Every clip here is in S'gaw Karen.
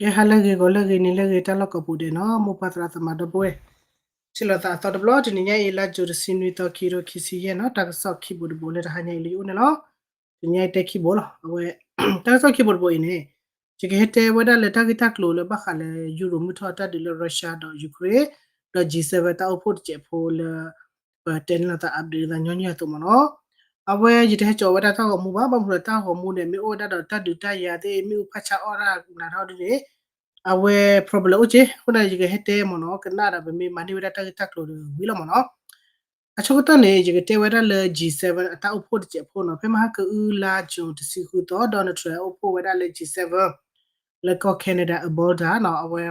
ကဲ ဟါလၢအဂ့ၤ ဂီၤလၢအဂ့ၤ နံၤလၢအဂ့ၤ တၢ်လီၢ်ကိးပူၤဒဲးနီၤ မိၢ်ပၢ်သရၣ်သမါဒီပုၢ်ဝဲၢ်, ထံၣ်လိာ်သးအသီတဘျီ တနံၤညါအံၤ လါယူၤတဆံနွံသီ ခံကထိခံဆံယဲၢ်နီၤ တၢ်ကစီၣ်ခံဘိတဘိလၢတဟါညါအံၤလၢယအိၣ်န့ၣ်လီၤ. တနံၤညါအံၤတဲခံဘိလီၤ. အဝဲ တၢ်ကစီၣ်ခံဘိတဘိအံၤန့ၣ် ယကဟဲတဲဝဲဒၣ်လၢတၢ်ဂ့ၢ်တၢ်ကျိၤလၢဘၣ်ဃးလၢ ယူရိၤမုၢ်ထီၣ်အတၢ်ဒုးလၢ Russia ဒီး Ukraine ဒီး G seven တၢ်အိၣ်ဖှိၣ်တစဲးဖိလၢ ပတဲန့ၢ်လိာ်သး update သးညီနုၢ်အသိးမ့ၢ်နီၤ. အဝဲယတဟဲကၠီၤဝဲဒၣ်တၢ်ဂီၤမူဘၣ် ဘၣ်မနုၤလၢတၢ်ဂီၤမူန့ၣ် မ့ၢ်အိၣ်ဝဲဒၣ်ဒီးတၢ်ဒုးတၢ်ယၤသ့ၣ် မ့ၣ်အူဖးဆါအီၣ်တၢ်နးထီၣ်ဒ်န့ၣ် အဝဲ problem အိၣ်က့ အဃိန့ၣ် ယကဟဲတဲမ့ၢ်နီၤ ကနၣ်ဒီးပမ့ၢ်မၤန့ၢ်ဝဲဒၣ်တၢ်ဂ့ၢ်တၢ်ကျိၤဒီးဝံၤလီၤမ့ၢ်နီၤ. အဆိကတၢၢ်န့ၣ် ယကတဲဝဲဒၣ်လၢ G seven အတၢ်အိၣ်ဖှိၣ်တစဲးဖိနီၤ ဖဲမဟါကအုလါ June တဆံဃုသီ Donald Trump အိၣ်ဖှိၣ်ဝဲဒၣ်လၢ G seven လၢကီၢ် Canada Alberta နီၤ အဝဲ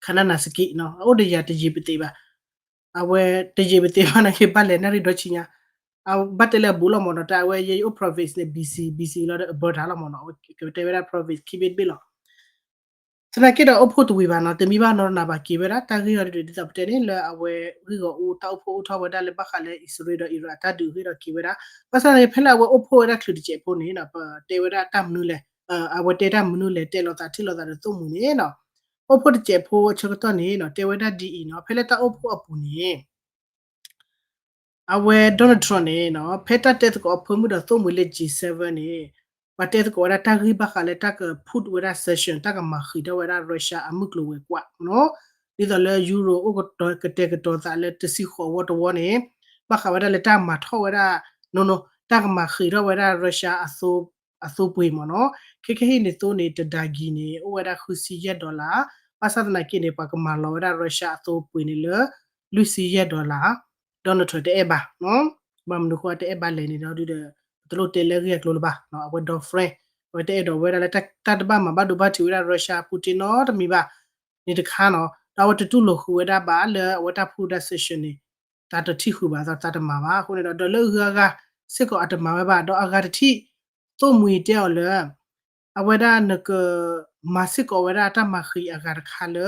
ခါနၣ်နၤစကံနီၤ အအိၣ်ဒီးယၤတယံာ်ပသံးဘၣ်. အဝဲတယံာ်ပသံးဘၣ်နာ်က့ ဘၣ်လဲၤနၣ်ရံၣ်ဒီဆံညါ အဘၣ်တဲလၢအဘူးလီၤမ့ၢ်နီၤ တၢ်အဝဲယဲယအိၣ် province န့ၣ် B C, B C လီၤဒီး Alberta လီၤမ့ၢ်နီၤ ကတဲဝဲဒၣ် province ခံဘ့ၣ်တဘ့ၣ်လီၤ. သနာ်က့ဒီးအိၣ်ဖှိၣ်တဝံၤဘၣ်နီၤ တမံဘၣ်နီတနၤဘၣ်က့ၤဝဲဒၣ် တၢ်ဂ့ၢ်အီၤဒ်ဒ်သိးပတဲန့ၣ် လၢအဝဲဂ့ၢ်ဂီၢ်အူတၢ်အိၣ်ဖှိၣ်အိၣ်ထီၣ်ဝဲဒၣ်လၢဘၣ်ဃးလၢအံၣ်စရ့လးဒီးအံရၣ်အတၢ်ဒုးအဂ့ၢ်ဒီးက့ၤဝဲဒၣ် ဘၣ်ဆၣ်န့ၣ် ဖဲလၢအဝဲအိၣ်ဖှိၣ်ဝဲဒၣ်ချုးတစဲးဖိန့ၣ် ပတဲဝဲဒၣ်တၢ်မနုၤလဲၣ် အဝဲတဲတၢ်မနုၤလဲၣ် တဲလိာ်သးထံၣ်လိာ်သးဒီးသိၣ်မှံၤန့ၣ်နီၤ အိၣ်ဖှိၣ်တစဲးဖိအဆၢကတီၢ်န့ၣ်နီၤ တဲဝဲဒၣ်ဒ်အံၤနီၤ ဖဲလၢတၢ်အိၣ်ဖှိၣ်အပူၤန့ၣ် အဝဲ Donald Trump န့ၣ်နီၤ ဖဲတၢ်တဲသကိးအဖၢမုၢ်ဒီးသိၣ်မှံၤလၢ G seven န့ၣ် ပှၤတဲသကိးဝဲဒၣ်တၢ်ဂ့ၢ်ဘၣ်ဃးလၢတၢ်က put ဝဲဒၣ် sanction တၢ်ကမၤဃံးထီၣ်ဝဲဒၣ် Russia အမုၢ်ကျိၤဝဲၤကွာ်နီၤ ဒ်သိးလၢယူရိၤအိၣ်ကတဲာ်ကတီၤသးလၢတဆံဃိးဝီတဝီန့ၣ် ဘၣ်ဃးဝဲဒၣ်လၢတၢ်မၤထီၣ်ဝဲဒၣ် နီၤနီၤ တၢ်ကမၤဃံးထီၣ်ဝဲဒၣ် Russia အသိပှ့ၤမ့ၢ်နီၤ ခဲခဲဟံၣ်န့ၣ်သိးန့ၣ် တဒါကံၤန့ၣ် အိၣ်ဝဲဒၣ်ဃုဆံယဲၢ် dollar ဘၣ်ဆၣ်သနာ်က့န့ၣ် ပှၤကမၤလီၤဝဲဒၣ် Russia အသိပှ့ၤန့ၣ်လၢ လွံၢ်ဆံယဲၢ် dollar Donald Trump တအဲၣ်ဘၣ် ဘၣ်မနုၤဃိအတအဲၣ်ဘၣ်လဲၣ်န့ၣ်ဒီး ဒုးဒီး ပတလိၣ်တဲလၢအဂ့ၢ်အကျိၤလၢၤဘၣ် အဝဲ Dodd-Frank အဝဲတအဲၣ်ဒိးဝဲဒၣ်လၢတၢ်တဘၣ်မၤဘၣ်ဒိဘၣ်ထံးဝဲဒၣ် Russia Putin နီတမံၤဘၣ် န့ၣ်တခါနီၤ ဒီးအဝဲတတူၢ်လိာ်ဃုာ်ဝဲဒၣ်ဘၣ်လၢအဝဲတၢ်ဖှူဒၣ် sanction န့ၣ် သးတထံၣ်ဃုာ်ဘၣ် သးတမၤဘၣ် အဃိန့ၣ်ဒီး ဒီးလၢအဂၤစ့ၢ်ကီးအတမၤဝဲဘၣ် ဒီးအဂၤတထံၣ် သိၣ်မှံၤတဲအီၤလၢ အဝဲဒၣ်နက မၤစ့ၢ်ကီးဝဲဒၣ်တၢ်မၤဃံးအဂၤတခါလၢ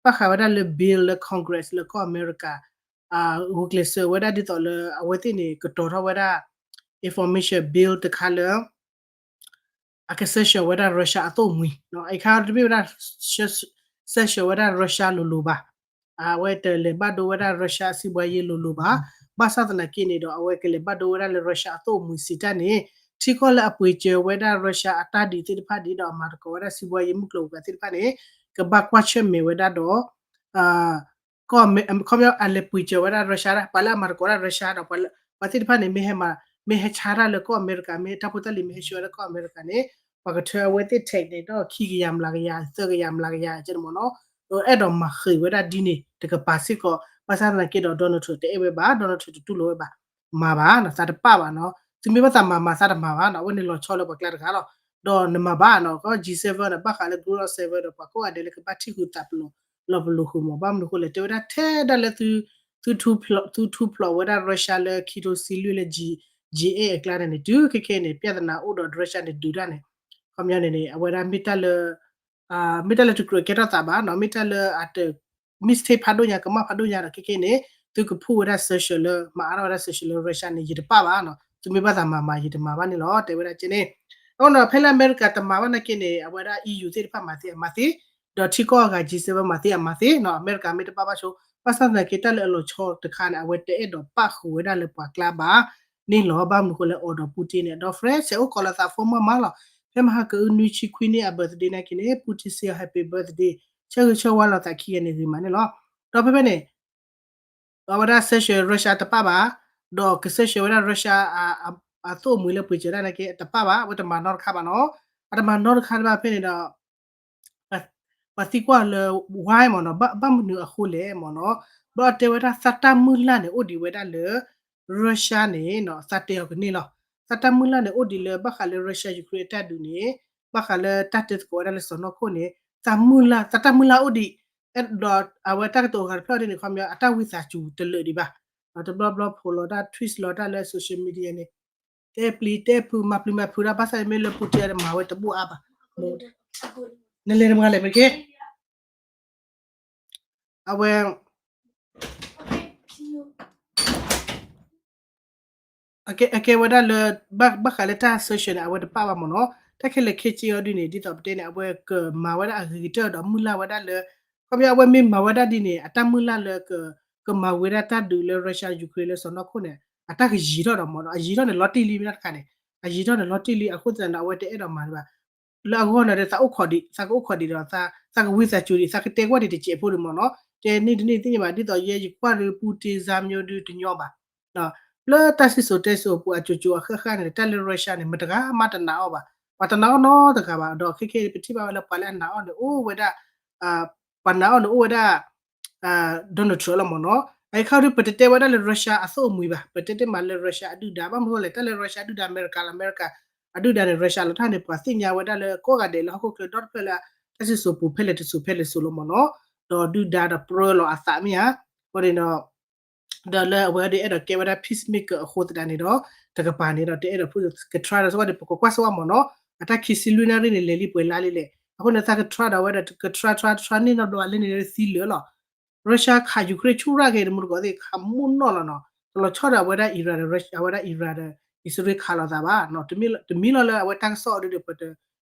ဘၣ်ဃးဝဲဒၣ်လၢ bill လၢ Congress လၢကီၢ်အမဲရကၤ ဂုာ်ကျဲးစၢးဝဲဒၣ်ဒ်သိးလၢအဝဲသ့ၣ်န့ၣ် ကတီၤထီၣ်ဝဲဒၣ် information bill တခါလၢ အက sanction ဝဲဒၣ် Russia အသိၣ်မှံၤ အခါတမ့ၢ်ဝဲဒၣ် sanction ဝဲဒၣ် Russia လိၤလိၤဘၣ် အဝဲတလဲၤဘၣ်ဒိဝဲဒၣ် Russia အစံးဘှါယ့လိၤလိၤဘၣ် ဘၣ်ဆၣ်သနာ်က့န့ၣ်ဒီး အဝဲကလဲၤဘၣ်ဒိဝဲဒၣ်လၢ Russia အသိၣ်မှံၤစံးတၢ်န့ၣ် ထံကီၢ်လၢအပှ့ၤစၢၤဝဲဒၣ် Russia အတၢ်ဒုးသ့ၣ်တဖၣ်ဒ်ဒီးအမၤသကိးဝဲဒၣ်စံးဘှါယ့မုၢ်ကျိၤဝဲၤကွာ်သ့ၣ်တဖၣ်န့ၣ် ကဘၣ်ကွၢ်ဆၢၣ်မဲာ်ဝဲဒၣ်ဒီး ခီပညီအလဲၤပှ့ၤစၢၤဝဲဒၣ် Russia ဒၣ် ပှၤလၢအမၤသကိးဒၣ် Russia ဒီး ပှၤသ့ၣ်တဖၣ်န့ၣ် မ့ၢ်ဟဲဆါတၢ်လၢကီၢ်အမဲရကၤ မ့ၢ်တၢ်ဖိတၢ်လံၤမ့ၢ်ဟဲဆှၢဝဲဒၣ်ကီၢ်အမဲရကၤန့ၣ် ပှၤကထၢအဝဲသ့ၣ် tax န့ၣ် ဒီးခံကယၤမျးကယၤ သၢကယၤမျးကယၤ ကဲန့ၣ်မ့ၢ်နီၤ အဲၣ်ဒိးမၤဃံးဝဲဒၣ်ဒ်န့ၣ် တကပၤစ့ၢ်ကီး ဘၣ်ဆၣ်သနာ်က့ဒီး Donald Trump တအဲၣ်ဝဲဘၣ် Donald Trump တတူၢ်လိာ်ဝဲဘၣ် မၤဘၣ်နီၤ သးတပာ်ဘၣ်နီၤ သုမ့ၢ်ဘၣ်သးမၤမၤ သးတမၤဘၣ်နီၤ အဝဲန့ၣ်လီၤဆီလၢပှၤကျါတဂၤလီၤ ဒီးနမၤဘၣ်နီၤ ကီၢ် G seven ဒီး ဘၣ်ဃးလၢ group of seven ဒီး ပှၤကိးဂၤဒဲးလၢကဘၣ်ထံၣ်ဃုာ်သးပလီၢ် လီၤပလိာ်ဃုာ်မး ဘၣ်မနုၤဃိလဲၣ် တဲဝဲဒၣ်ထဲဒၣ်လၢ သုထူဖျိးဝဲဒၣ် Russia လၢခံထိဆံလွံၢ်လၢ G eight အကျါန့ၣ်န့ၣ် တုၤခဲခဲအံၤန့ၣ် ပြဿနာအိၣ်ဒီး Russia န့ၣ်ဒုးတၢ်န့ၣ် ခီပညီန့ၣ်န့ၣ် အဝဲဒၣ်မ့ၢ်တၢ်လၢ မ့ၢ်တၢ်လၢတကြၢးကဲထီၣ်သးဘၣ်နီၤ မ့ၢ်တၢ်လၢအတ mistake ဖးဒိၣ်ညါ ကမၣ်ဖးဒိၣ်ညါဒီး ခဲခဲအံၤန့ၣ် သုကဖှူဝဲဒၣ် sanction လၢ မၤအါထီၣ်ဝဲဒၣ် sanction လၢ Russia န့ၣ် ယတပာ်ဘၣ်နီၤ သုမ့ၢ်ဘၣ်သးမၤမၤ ယတမၤဘၣ်န့ၣ်လီၤ တဲဝဲဒၣ်ကဲန့ၣ် အဃိဒီး ဖဲလၢအမဲရကၤတမၤဘၣ်နာ်က့န့ၣ် အဝဲဒၣ် E U သ့ၣ်တဖၣ်မၤသ့အမၤသ့ ဒီးထံကီၢ်အဂၤ G seven မၤသ့အမၤသ့နီၤ အမဲရကၤမ့ၢ်တပာ်ဘၣ်ဆိ ဘၣ်ဆၣ်သနာ်က့ တၢ်လၢအလီၤဆီတခါန့ၣ် အဝဲတအဲၣ်ဒိးပာ်ဃုာ်ဝဲဒၣ်လၢပှၤကျါဘၣ်န့ၣ်လီၤ ဘၣ်မနုၤဃိလဲၣ် အီၤဒီး Putin န့ၣ် ဒီး Fred ဆဲးအိၣ်ကိးလီၤသး phone မးမးလီၤ ဖဲမဟါကအုနွံဆံခွံနံၣ်အ birthday နာ်က့န့ၣ် Putin စံးအီၤ happy birthday ဆၢဂ့ၤဆၢဝါလိာ်သးခံဂၤန့ၣ်ဂ့ၤမးန့ၣ်လီၤ ဒီးဖဲဖဲန့ၣ် အဝဲဒၣ် sanction Russia တပာ်ဘၣ် ဒီးက sanction ဝဲဒၣ် Russia အသိၣ်မှံၤလၢပှ့ၤစၢၤတၢ်နာ်က့ တပာ်ဘၣ် အဝဲတမၤနီတခါဘၣ်နီၤ အတမၤနီတခါတဘၣ်ဖဲန့ၣ်ဒီး ပှၤသံကွၢ်လၢ why မ့ၢ်နီၤ ဘၣ်မနုၤအဃိလဲၣ်မ့ၢ်နီၤ ဘၣ်တဲဝဲဒၣ်သးတၢ်မုၢ်လၢ်န့ၣ် အိၣ်ဒံးဝဲဒၣ်လၢ Russia န့ၣ်နီၤ သးတဲအီၤကန့ၢ်လီၤ သးတၢ်မုၢ်လၢ်န့ၣ် အိၣ်ဒံးလၢဘၣ်ဃးလၢ Russia Ukraine အတၢ်ဒုးန့ၣ် ဘၣ်ဃးလၢတၢ်တဲသကိးဝဲဒၣ်လၢစီၢ်နီၤခိၣ်န့ၣ် သးမုၢ်လၢ် သးတၢ်မုၢ်လၢ်အိၣ်ဒံး ဒီးအဝဲတၢ်ကတိၤအဂၤတဖျၢၣ်ဒ်န့ၣ် ခီပညီ အတၢ်ဝံသးစူၤတလၢာ်ဒံးဘၣ် ဒီးတဘျီဘျီဖိးလီၤတၢ် tweet လီၤတၢ်လၢ social media န့ၣ် တဲပျံၤတဲဖုး မၤပျံၤမၤဖုးတၢ် ဘၣ်ဆၣ်မ့ၢ်လၢ Putin တမၤဝဲတဘူၣ်အါဘၣ် နလဲၤတမၤလဲၣ်မ့ၢ်တက့ၢ် အဝဲ အကဲဝဲဒၣ်လၢ ဘၣ်ဃးလၢတၢ် sanction န့ၣ် အဝဲတပာ်ဘၣ်မ့ၢ်နီၤ တၢ်ခဲလၢာ်ခဲဆ့အီၤဒုန့ၣ် ဒ်သိးပတဲန့ၣ် အဝဲကမၤဝဲဒၣ်အဂ့ၤကတၢၢ်ဒီးမုၢ်လၢ်ဝဲဒၣ်လၢ ခီပညီအဝဲမ့ၢ်မၤဝဲဒၣ်ဒ်န့ၣ် အတၢ်မုၢ်လၢ်လၢ ကမၤဝဲဒၣ်တၢ်ဒုးလၢ Russia Ukraine လၢစီၢ်နီၤခိၣ်န့ၣ် အတၢ်ကယံာ်ထီၣ်ဒီးမ့ၢ်နီၤ အယံာ်ထီၣ်န့ၣ်လီၤတံၢ်လံမ့ၢ်တၢ်တခါန့ၣ် အယံာ်ထီၣ်န့ၣ်လီၤတံၢ်လံ အဃိသတးန့ၣ်ဒီး အဝဲတအဲၣ်ဒိးမၤဒံးဘၣ် လၢအဂီၢ်န့ၣ်ဒီး သးအိၣ်ခိးဒံး သးကအိၣ်ခိးဒံးဒီး သးကဝံသးစူၤဒံး သးကတဲကွၢ်ဒံးတစဲးဖိဒံးမ့ၢ်နီၤ တဲန့ၢ်တန့ၢ်သ့ၣ်ညါဘၣ် ဒ်သိးယဲယကွၢ်ဒုး Putin စၢ်မျိုးဒုးတညီဘၣ် လၢတၢ်စံၣ်စိၤတဲစိၤအပူၤအစိၤစိၤအဃၣ်ဃၣ်န့ၣ် တၢ်လၢ Russia န့ၣ် မတဂၤမးတနာ်အီၤဘၣ် ပှၤတနာ်အီၤနီတဂၤဘၣ် ဒီးခဲခဲပထံၣ်ဘၣ်ဝဲလၢပှၤလၢအနာ်အီၤန့ၣ် အိၣ်ဝဲဒၣ် ပှၤနာ်အီၤန့ၣ်အိၣ်ဝဲဒၣ် Donald Trump လီၤမ့ၢ်နီၤ အခါဒုး ပတတဲဝဲဒၣ်လၢ Russia အသိၣ်အမှံၤဘၣ် ပတဲတ့ၢ်မးလၢ Russia အဒုၣ်ဒါ ဘၣ်မနုၤလဲၣ် တၢ်လၢ Russia အဒုၣ်ဒါ အမဲရကၤလီၤ အမဲရကၤ အဒုၣ်ဒါန့ၣ် Russia လီၤတၢ်န့ၣ် ပှၤသ့ၣ်ညါဝဲဒၣ်လၢကိးဂၤဒဲးလၢဟီၣ်ခိၣ်ချၢဒီတဖျၢၣ်လၢ တၢ်စံၣ်စိၤပူၤဖဲလဲၣ်တစိၤဖဲလဲၣ်စိၤလီၤမ့ၢ်နီၤ ဒီးဒုၣ်ဒါဒီးပြၢလီၤအသးမ့ၢ်ဧါ အဃိန့ၣ်ဒီး ဒီးလၢအဝဲဒၣ်အဲၣ်ဒိးကဲဝဲဒၣ် peacemaker အဃိသတးန့ၣ်ဒီး တကပၤန့ၣ်ဒီး တအဲၣ်ဒိးဖိကထြါဒီး စ့ၢ်ကီးန့ၣ် ပကကွၢ်စ့ၢ်ကီးမ့ၢ်နီၤ အတၢ်ခံဆံလွံၢ်နၣ်ရံၣ်န့ၣ် လဲၤလံပှဲၤလါလံလဲၣ် အဃိန့ၣ် သးကထြါဒီးဝဲဒီး ကထြါထြါထြါန့ၢ်နီတဘျီဘၣ်လၢန့ၣ်သံလၢာ်လီၤ Russia ခး Ukraine ဆူၣ်ရၣ်က့ၤတမူတကိးသ့ၣ် ခးမူနီၢ်လီၤနီၤ တလီၤဆီဒီးအဝဲဒၣ် Iran ဒီး Russia အဝဲဒၣ် Iran ဒီး အံၣ်စရ့လးခးလိာ်သးဘၣ် တမံၤလီၤလၢအဝဲတၢ်ကစီၣ်အီၤဒုဒီး ပတ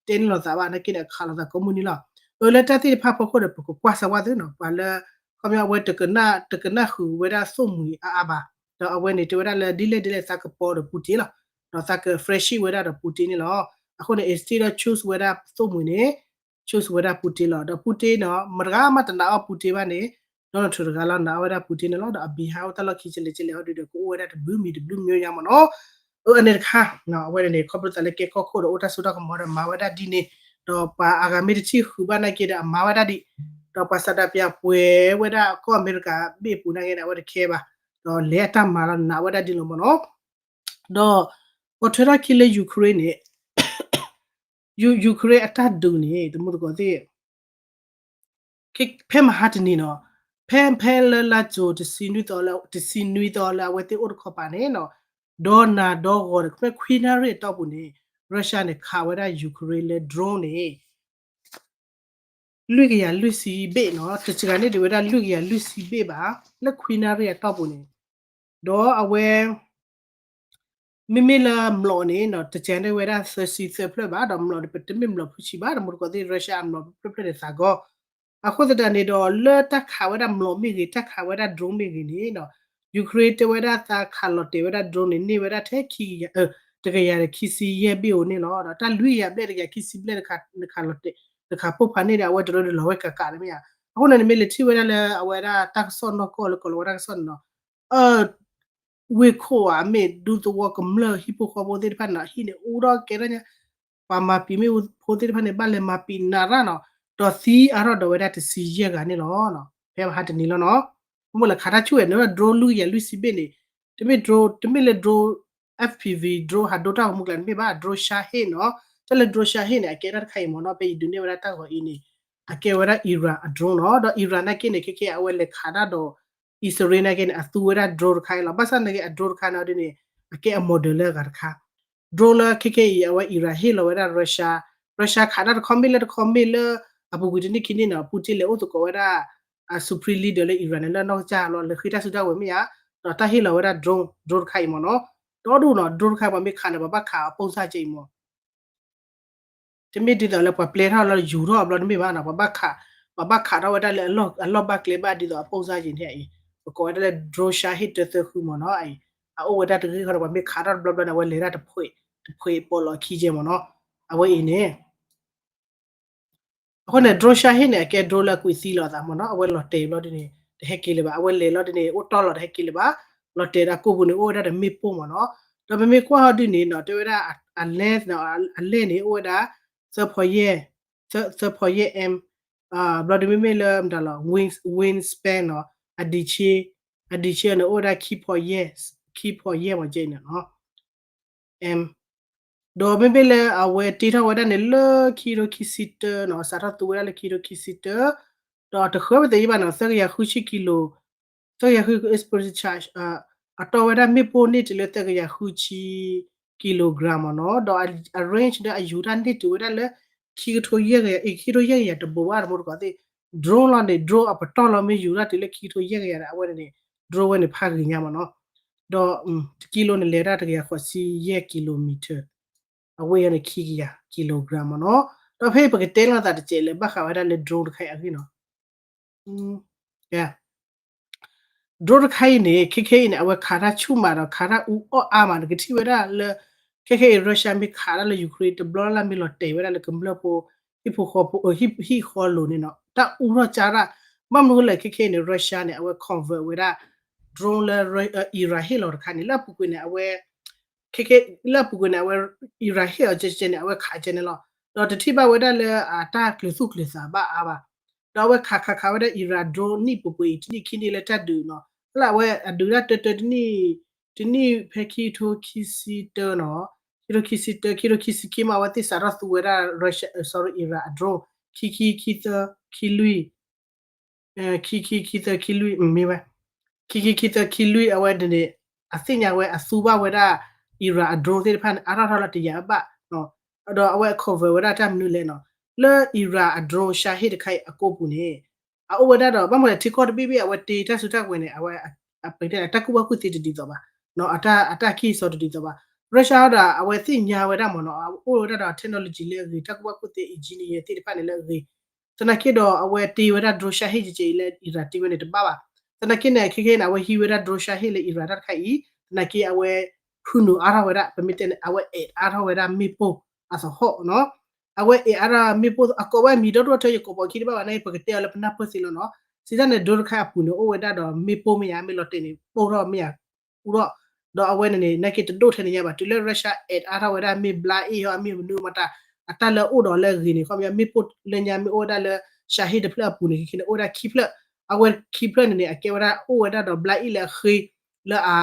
တဲန့ၢ်လိာ်သးဘၣ် နာ်က့န့ၣ် အခးလိာ်သးကိးမုၢ်နံၤလီၤ အၢ လၢတၢ်သ့ၣ်တဖၣ်ဖီခိၣ်ဒီး ပကကွၢ်စၢၤဝဲသ့ၣ်နီၤ ပှၤလၢ ခီပညီအဝဲ တကနၣ်ဃုာ်ဝဲဒၣ်သိၣ်မှံၤအါအါဘၣ် ဒီးအဝဲန့ၣ်တဲဝဲဒၣ်လၢဒ်လဲၣ်ဒ်လဲၣ်သးကပီၤဒီး Putin လီၤ ဒီးသးက friendship ဝဲဒၣ်ဒီး Putin န့ၣ်လီၤ အဃိန့ၣ် instead of choose ဝဲဒၣ်သိၣ်မှံၤန့ၣ် choose ဝဲဒၣ် Putin လီၤ ဒီး Putin နီၤ မတဂၤမးတနာ်အီၤ Putin ဘၣ်န့ၣ် Donald Trump တဂၤလီၤ နာ်အီၤဝဲဒၣ် Putin န့ၣ်လီၤ ဒီးအ behind အိၣ်တၢ်လီၢ်ခံကလဲၣ်ကလဲၣ်အီၤဒုဒီး ကအိၣ်ဝဲဒၣ်တဘျုးမံၤတဘျုးမံၤညါမ့ၢ်နီၤ အၢ အန့ၣ်တခါ အဝဲန့ၣ် ခီဖျိသးလၢကဲကီၢ်ခိၣ်ဒီးအိၣ်တၢ်စိတၢ်ကမီၤဒီးမၤဝဲဒၣ်ဒ်န့ၣ် ဒီးပှၤအဂၤမ့ၢ်တထံၣ်ဃုာ်ဘၣ်နာ်က့ဒီးအမၤဝဲဒၣ်ဒ် ဒီးပှၤစးဒးပယၤပှဲၤဝဲဒၣ်ကီၢ်အမဲရကၤဘ့ၣ်အပူၤနာ်က့န့ၣ် အဝဲတခဲဘၣ် ဒီးလဲၤအတၢ်မၤလီၤနာ်ဝဲဒၣ်ဒ်လီၤမ့ၢ်နီၤ ဒီး ပိာ်ထွဲထီၣ်ခံလၢ Ukraine န့ၣ် Ukraine အတၢ်ဒုးန့ၣ် တမူတကိးသ့ၣ် ဖဲမဟါတနံၤနီၤ ဖဲဖဲလၢလါကၠိၤ တဆံနွံသီလၢ တဆံနွံသီလၢအဝဲသ့ၣ်အိၣ်တခီပၤန့ၣ်နီၤ ဒီနၤဒီဂီၤဒီး ဖဲခွံနၣ်ရံၣ်အတီၢ်ပူၤန့ၣ် Russia န့ၣ် ခးဝဲဒၣ် Ukraine လၢ drone န့ၣ် လွံၢ်ကယၤလွံၢ်ဆံဘ့ၣ်နီၤ တစှၤန့ၢ်ဒံးဝဲဒၣ်လွံၢ်ကယၤလွံၢ်ဆံဘ့ၣ်ဘၣ် လၢခွံနၣ်ရံၣ်အတီၢ်ပူၤန့ၣ် ဒီးအဝဲ မ့မ့ၢ်လၢမျိာ်န့ၣ်နီၤ တစှၤန့ၢ်ဝဲဒၣ်သၢဆံသၢဖျၢၣ်ဘၣ် ဒီးမျိာ်ဒီးပတမ့ၢ်မျိာ်ဖုဆံဘၣ် တမူတကိးသ့ၣ် Russia အမျိာ်ဖျၢၣ်ဖျၢၣ်န့ၣ်သးဂီၤ အဃိသတးန့ၣ်ဒီး လၢတၢ်ခးဝဲဒၣ်မျိာ်မ့ၢ်ဂ့ၤ တၢ်ခးဝဲဒၣ် drone မ့ၢ်ဂ့ၤန့ၣ်နီၤ Ukraine တဲဝဲဒၣ်သးခးလီၤတဲာ်ဝဲဒၣ် drone န့ၣ် န့ၢ်ဝဲဒၣ်ထဲခံ တကယၤဒီးခံဆံယဲၢ်ဘ့ၣ်ဧိၤန့ၣ်လီၤ ဒီးတၢ်လွံၢ်ကယၤဘျဲၣ်တကယၤခံဆံဘျဲၣ် တခးလီၤတဲာ် တခးပိၢ်ဖးန့ၢ်ဒီး အဝဲတရၢဒီးလီၤဝဲကးကးန့ၣ်မ့ၢ်ဧါ အဃိန့ၣ် နမ့ၢ်လဲၤထံၣ်ဝဲဒၣ်လၢအဝဲဒၣ်တၢ်ကစီၣ်နီၢ်ကီၢ်လၢကိးလီၤဝဲတၢ်ကစီၣ်န့ၣ်နီၤ အ ဝ့ၢ်ခိၣ်ဧါ မ့ၢ်ဒူသဝီကမျၢၢ်ဟံၣ်ဖိဃီဖိသ့ၣ်တဖၣ်န့ၣ် ဟံၣ်န့ၣ်အူထီၣ်ကဲထီၣ်ညါ ပှၤမၤပံာ်မ့ၣ်အူဖိသ့ၣ်တဖၣ်န့ၣ် ဘၣ်လဲၤမၤပံာ်နးရၣ်နီၤ ဒီးသံအါထီၣ်ဒီးဝဲဒၣ်တဆံယဲၢ်ဂၤန့ၣ်လီၤ. ဖဲမဟါတနံၤလီၤနီၤ မ့ၢ်လၢခးတၢ်ဆူၣ်ဝဲန့ၣ် drone လွံၢ်ကယၤလွံၢ်ဆံဘ့ၣ်န့ၣ် တမ့ၢ် drone တမ့ၢ်လၢ drone FPV drone ဟးဒိတၢ်ဂီၤမူကျါတမ့ၢ်ဘၣ် drone Shahed နီၤ တၢ်လၢ drone Shahed န့ၣ် အကဲတၢ်တခါအံၤမ့ၢ်နီၤ ဖဲယဒုးနဲၣ်ဝဲဒၣ်တၢ်ဂီၤအံၤန့ၣ် အကဲဝဲဒၣ် Iran အ drone နီၤ ဒီး Iran နာ်က့န့ၣ် ခဲကဲအဝဲလဲၤခးတၢ်ဒီး အံၣ်စရ့လးနာ်က့န့ၣ် အသူဝဲဒၣ် drone တခါအံၤလီၤ. ဘၣ်ဆၣ်နာ်က့ အ drone တခါန့ၣ်ဒ်န့ၣ် အကဲအ model လၢအဂၤတခါ drone လၢခဲကဲအံၤ အဝဲ Iran ဟ့ၣ်လီၤဝဲဒၣ် Russia Russia ခးတၢ်တခီမ့ၢ်လၢတခီမ့ၢ်လၢ အပူၤကွံာ်တနံၣ်ခံနံၣ်န့ၣ် Putin လဲၤအိၣ်သကိးဝဲဒၣ် အ supreme leader လၢ Iran န့ၣ် လၢနီၢ်ကစၢ်လီၤ လဲၤဃ့တၢ်စုတၢ်ဝဲၤမ့ၢ်ဧါ ဒီးတၢ်ဟ့ၣ်လီၤဝဲဒၣ် drone drone တခါအံၤမ့ၢ်နီၤ ဒီဒူၣ်နီၤ drone တခါပှၤမ့ၢ်ခးန့ၣ် ပှၤဘၣ်ခးအပိၢ်စၢ်ကဲအံၤမ့ၢ် တမ့ၢ်ဒ်သိးလၢပှၤပျဲထီၣ်လၢယူၤထီၣ်အဘျီတမ့ၢ်ဘၣ်နီၤ ပှၤဘၣ်ခး ပှၤဘၣ်ခးထီၣ်ဝဲဒၣ်လၢအလီၢ်ဘၣ်ကျဲဘၣ်ဒ်သိးအပိၢ်စၢ်ကဲန့ၣ်အံၤ ပကိးဝဲဒၣ်လၢ drone Shahed တၢသၢဃုမ့ၢ်နီၤ အံၤ အအိၣ်ဝဲဒၣ်တဂ့ၢ်ဃီဒီး ပှၤမ့ၢ်ခးထီၣ်တဘျီဘျီန့ၣ် အဝဲလဲၤဒၣ်တဖှဲး တဖှဲးပိာ်လီၤခံကဲမ့ၢ်နီၤ အဝဲအံၤန့ၣ် အဃိန့ၣ် drone Shahed န့ၣ် အကဲ drone လၢအကွံာ်သံလီၤအသးမ့ၢ်နီၤ အဝဲလီၤတဲာ်ဘျီဒ်န့ၣ် တဟဲက့ၤလၢၤဘၣ် အဝဲလဲၤလီၤဒ်န့ၣ် အိၣ်တီၢ်လီၤတဟဲက့ၤလၢၤဘၣ် လီၤတဲာ်ဒီးကိၢ်ပူၤန့ၣ် အိၣ်ဝဲဒၣ်ဒီးမ့ၣ်ပိၢ်မ့ၢ်နီၤ ဒီးပမ့ၢ်ကွၢ်ဟီဒ်န့ၣ်နီၤ တဲဝဲဒၣ် အ length နီၤ အ length န့ၣ် အိၣ်ဝဲဒၣ် သၢဖီယဲၢ် သၢဖီယဲၢ် M ဘျီဒ်မ့မ့ၢ်လၢမတၤလီၤ wingspan နီၤ အဒံးဆ့ အဒံးဆ့န့ၣ် အိၣ်ဝဲဒၣ် ခံဖီယဲၢ် ခံဖီယဲၢ်မ့ၢ်ကဲန့ၣ်နီၤ M ဒီးမ့မ့ၢ်လၢအဝဲတ့ထီၣ်ဝဲဒၣ်န့ၣ်လၢခံကထိခံဆံတၢနီၤ စးထီၣ်သူဝဲဒၣ်လၢခံကထိခံဆံတၢ ဒီးတဃၢပသ့ၣ်ယဘၣ်နီၤ သၢကယၤဃုဆံကံလိၤ သၢကယၤဃု explosive charge အတီၢ်ဝဲဒၣ်မ့ၣ်ပိၢ်န့ၢ်တုၤလၢသၢကယၤဃုဆံ kilogram မ့ၢ်နီၤ ဒီးအ range ဒီးအယူၤတၢ်န့ၢ်တုၤဝဲဒၣ်လၢ ခံကထိယဲၢ်ကယၤ အံၤ ခံကထိယဲၢ်ကယၤတဘိးဘၣ်တမူတကိးသ့ၣ် drone လီၤန့ၣ် drone အပတီၢ်လီၤမ့ၢ်ယူၤတၢ်တုၤလၢခံကထိယဲၢ်ကယၤဒီး အဝဲန့ၣ်န့ၣ် drone ဝဲန့ၣ်ဖးဂ့ၤညါမ့ၢ်နီၤ ဒီး တကံလိန့ၣ် လဲၤဒၣ်တကယၤဃိးဆံယဲၢ် kilometer အဝဲအံၤန့ၣ် ခံကယၤ kilogram မ့ၢ်နီၤ. ဒီးဖဲပကတဲလိာ်သးတစဲးလၢဘၣ်ဃးဝဲဒၣ်လၢ drone တခါအံၤအဂ့ၢ်နီၤ. drone တခါအံၤန့ၣ် ခဲခဲအံၤန့ၣ် အဝဲခးတၢ်ဆူၣ်မးဒီး ခးတၢ်အူအီၣ်အါမး နကထံၣ်ဝဲဒၣ်လၢ ခဲခဲအံၤ Russia မ့ၢ်ခးတၢ်လၢ Ukraine တဘျီလၢ်မ့ၢ်လီၤတဲာ်ဝဲဒၣ်လၢကမျၢၢ်ဖိ ဟံၣ်ဖိဃီဖိ ဟံၣ်ဃီလိၤန့ၣ်နီၤ တၢ်အူထီၣ်ကၢ်တၢ် ဘၣ်မနုၤလဲၣ် ခဲခဲအံၤန့ၣ် Russia န့ၣ် အဝဲ convert ဝဲဒၣ် drone လၢ Iran ဟ့ၣ်လီၤတခါန့ၣ် လၢအပူၤကွံာ်န့ၣ် အဝဲ ခဲခဲ လၢအပူၤကွံာ်န့ၣ် အဝဲ Iran ဟ့ၣ်အီၤကဲကဲန့ၣ် အဝဲခးကဲန့ၣ်လီၤ. ဒီးတထံၣ်ဘၣ်ဝဲဒၣ်လၢအတၢ်ကျူၤသူၣ်ကျူၤသးဘၣ်အါဘၣ်. ဒီးအဝဲခးခးခးဝဲဒၣ် Iran drone နံၣ်ပှဲၤပှဲၤအံၤ တနံၣ်ခံနံၣ်လၢတၢ်ဒုးနီၤ လၢအဝဲအဒုးတၢ်တၢတၢတနံၣ် တနံၣ်ဖဲခံထိခံဆံတၢနီၤ ခံထိခံဆံတၢ ခံထိခံဆံခံမး အဝဲသ့ၣ်စးထီၣ်သူဝဲဒၣ် Russia sorry Iran အ drone ခံခံခံသၢ ခံလွံၢ် ခံခံခံသၢခံလွံၢ် မ့ၢ်ဝဲ ခံခံခံသၢခံလွံၢ် အဝဲန့ၣ် အသ့ၣ်ညါဝဲအသူဘၣ်ဝဲဒၣ် Iran အ drone သ့ၣ်တဖၣ်န့ၣ် အါထီၣ်ထီၣ်လၢတယၤအဘၣ် ဒီးအဝဲ convert ဝဲဒၣ်တၢ်မနုၤလဲၣ်နီၤ လၢ Iran အ drone Shahed တခါအံၤအကိာ်ပူၤန့ၣ် အအိၣ်ဝဲဒၣ်ဒီး ဘၣ်မနုၤလဲၣ် ထံကီၢ်တဘ့ၣ်ဘ့ၣ် အဝဲတ့တၢ်စုတၢ်ကဝဲၤန့ၣ် အဝဲ ပတဲတၢ်ကူၣ်ဘၣ်ကူၣ်သ့တဒ်သိးဘၣ် အတၢ်အတၢ်ကံၢ်စီတဒ်သိးဘၣ် Russia ဒီး အဝဲသ့ၣ်ညါဝဲဒၣ်မ့ၢ်နီၤ အအိၣ်ဝဲဒၣ်ဒီး technology လၢအဂ့ၤ တၢ်ကူၣ်ဘၣ်ကူၣ်သ့ engineer သ့ၣ်တဖၣ်န့ၣ်လၢအဂ့ၤ သနာ်က့ဒီး အဝဲတ့ဝဲဒၣ် drone Shahed ကဲကဲအံၤလၢ Iran တ့ဝဲန့ၣ်တဘၣ်ဘၣ်. သနာ်က့န့ၣ် ခဲခဲန့ၣ် အဝဲဟံးဝဲဒၣ် drone Shahed လၢ Iran တၢ်တခါအံၤ သနာ်က့အဝဲ ဖုနုာ်အါထီၣ်ဝဲဒၣ် ပမ့ၢ်တဲန့ၣ် အဝဲ add အါထီၣ်ဝဲဒၣ်မ့ၣ်ပိၢ်အသဟီၣ်နီၤ အဝဲ add အါထီၣ်မ့ၣ်ပိၢ် အကိးဝဲမံၤဒီဒိၣ်ထၢယကိးပိာ်ခံတဘၣ်ဘၣ်န့ၣ် ပကတဲအီၤလၢပနၢ်ပၢၢ်သ့လီၤနီၤ စံးတၢ်န့ၣ် drone တခါအပူၤန့ၣ် အိၣ်ဝဲဒၣ်ဒီးမ့ၣ်ပိၢ်မ့ၢ်ယါ မ့ၢ်လီၤတဲာ်န့ၣ် ပိၢ်ထီၣ်မ့ၢ်ယါ အူထီၣ် ဒီးအဝဲန့ၣ်န့ၣ် နာ်က့တဒိၣ်ထဲန့ၣ်ညါဘၣ် တုၤလၢ Russia add အါထီၣ်ဝဲဒၣ်မ့ၢ်ဘျါအ့ၣ်ဟီ အမ့ၢ်မနုၤမတၤ အတၢ်လၢအအိၣ်ဒီးလၢအဂ့ၤန့ၣ် ခီပညီမ့ၣ်ပိၢ်လၢညါမ့ၢ်အိၣ်ဝဲဒၣ်လၢ Shahed တဖျၢၣ်အပူၤန့ၣ် ခဲခဲန့ၣ် အိၣ်ဝဲဒၣ်ခံဖျၢၣ် အဝဲခံဖျၢၣ်န့ၣ်န့ၣ် အကဲဝဲဒၣ်အိၣ်ဝဲဒၣ်ဒီးဘျါအ့ၣ်လၢအဃ့ လၢအ